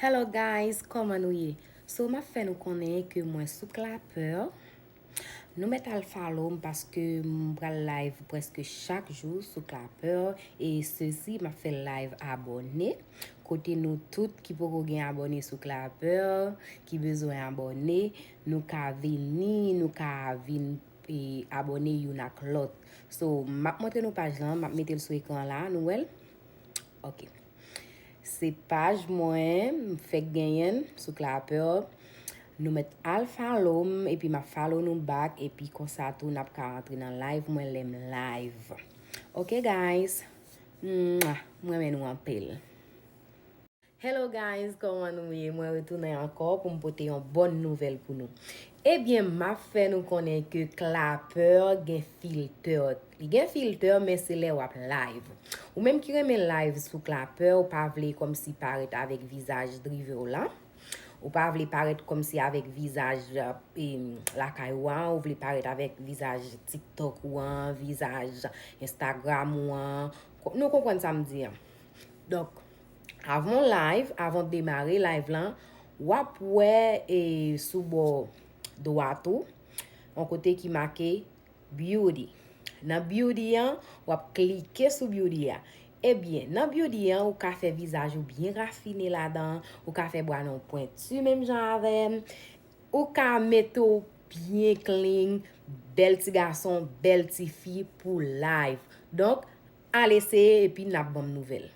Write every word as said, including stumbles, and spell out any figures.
Hello guys, kòman nou ye? So, m ap fè nou konnen ke mwen sou Clapper. Nou mèt al follow m paske m pral live prèske chak jou sou Clapper. E sesi, m ap fè live abòne. Kote nou tout ki poko gen abòne sou Clapper, ki bezwen abòne, nou ka vini, nou ka vin e abòne youn ak lòt. So, m ap montre nou paj lan, m ap mete l sou ekran la, nou wè l? Ok. Se paj mwen, m fèk genyen l sou Clapper. Nou mèt al follow m, epi m ap follow nou back, epi konsa tou n ap ka antre nan live mwen lè m live. Ok guys? Mwah! M renmen nou anpil. Hello guys, kòman nou ye? Mwen retounen ankò pou m pote yon bòn nouvèl pou nou. Ebyen, m ap fè nou konnen ke Clapper gen filtè. Li gen filtè, men se lè w ap live. Ou menm ki renmen live sou Clapper, ou pa vle kòmsi parèt avèk vizaj drive w la. Ou pa vle parèt kòmsi avèk vizaj e, lakay ou an, ou vle parèt avèk vizaj TikTok ou an, vizaj Instagram ou an. Ko- Nou konprann sa m di an. Donk, avan w live, avan w demare live lan, w ap wè e, sou bò dwat ou, yon kote ki make beauty. Nan beauty an, w ap klike sou beauty a. Ebyen, nan beauty an, ou ka fè vizaj ou byen rafine ladan, ou ka fè bwa nou pwenti menm jan avè m, ou ka mete w byen clean, bèl ti gason, bèl ti fi pou live. Donk, al eseye epi n ap ban m nouvèl.